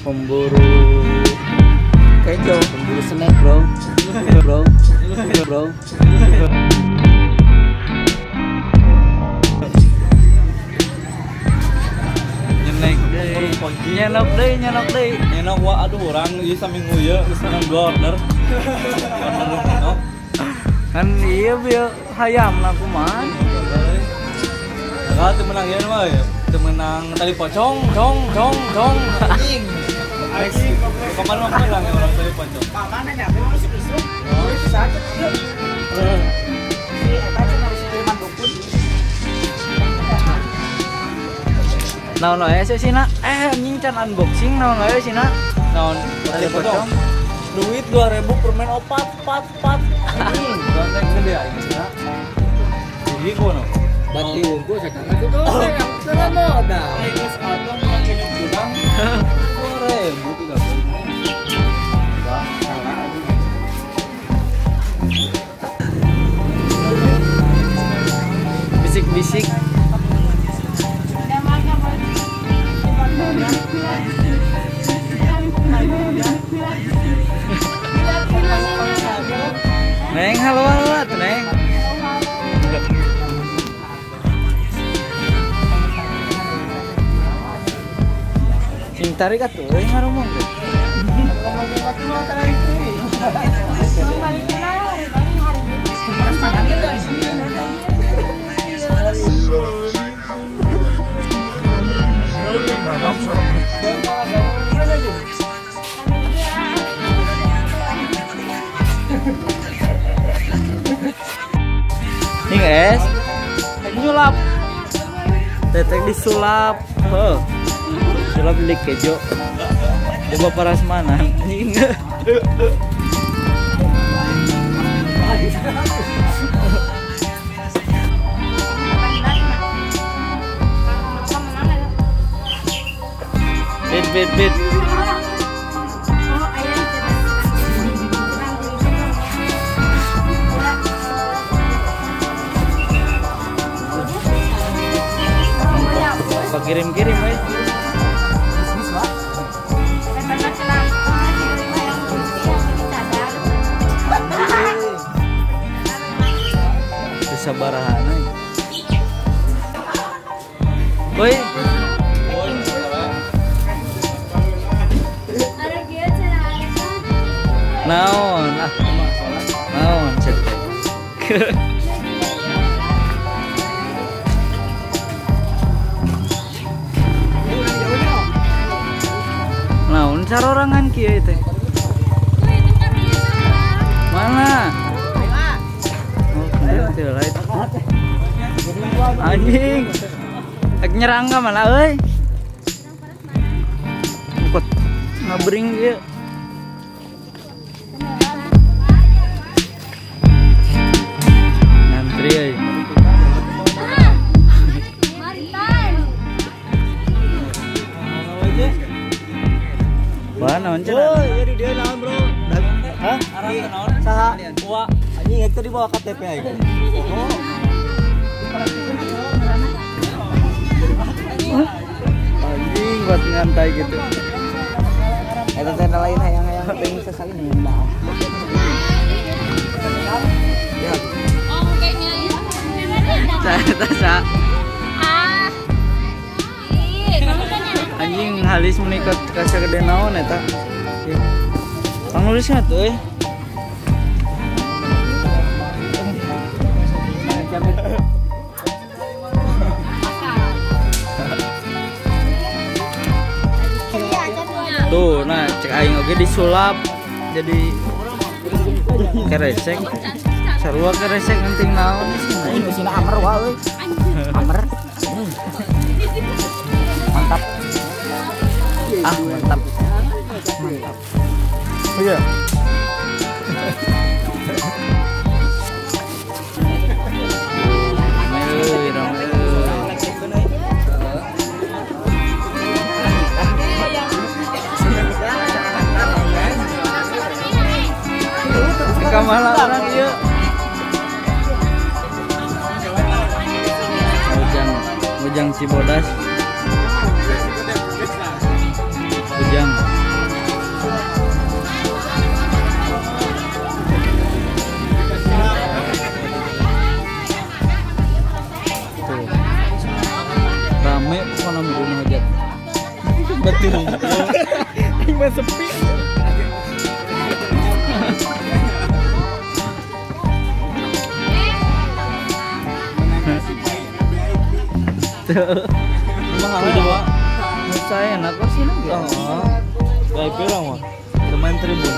Pemburu kejo, pemburu snack, bro. Bro. Bro. Nyenek deui, nyenok deui, nyenok deui. Nyenok wa aduh urang ieu saminggu ieu geus menang 2 order. Order nyenok. Kan iya bieu hayam lah kumaha. Kalau teu menang ieu mah ya, teu menang tali pocong, cong, cong, cong. Anjing. Kemarin mah menang ya orang tali pocong. Mana nya memang sih isu. Bisa aja ieu. Si eta cenah harus kiriman dukun. Naon wae sih sina? Anjing can unboxing naon wae sina? Naon tali pocong. Duit 2000 permen opat pat pat. Anjing, ganteng gede aing sina. Jadi kono. Bati wungku sekarang itu tuh yang modal. Aing geus atuh menang kenyuk tudang. 2000 tiga. Bisik-bisik. Neng, halo halo tuh Neng. Sing tarik atuh euy ngarumong teh. Ini guys, nyulap, tetek disulap, heh, sulap beli kejo, coba parasmanan, anjing. Bit bit bit. Kirim-kirim eh. Bisa barahana. Woi. Naon ah. Naon cek. Naon sarorangan kieu teh? Mana? Oh, teu lain. Anjing. Ek nyerang ka mana euy? Ikut ngabring ieu. Ngantri euy. Wah, naon cenah? Oh, iya di dia naon, Bro? Hah? Saha? Wa, anjing eta dibawa KTP aing. Oh. Anjing buat ngantai gitu. Eta teh lain hayang-hayang teuing sasalin dah. Ya. Oh, kayaknya ya. Sa. Ah. Anjing halis menikah kasih gede naon eta. Kang nulisnya tuh euy. Tuh, nah cek aing oge disulap jadi keresek. Sarua keresek penting naon sih. Ini sina amer wae euy. Amer. Mantap. Ah, mantap. Mantap. Iya. Ramai euy, ramai euy. Kamala orang ieu. Ujang, Ujang Cibodas. Ujang. Aing mah sepi. Kumaha mah? Saya enak kok sih lagi. Oh. VIP orang mah. Teman tribun.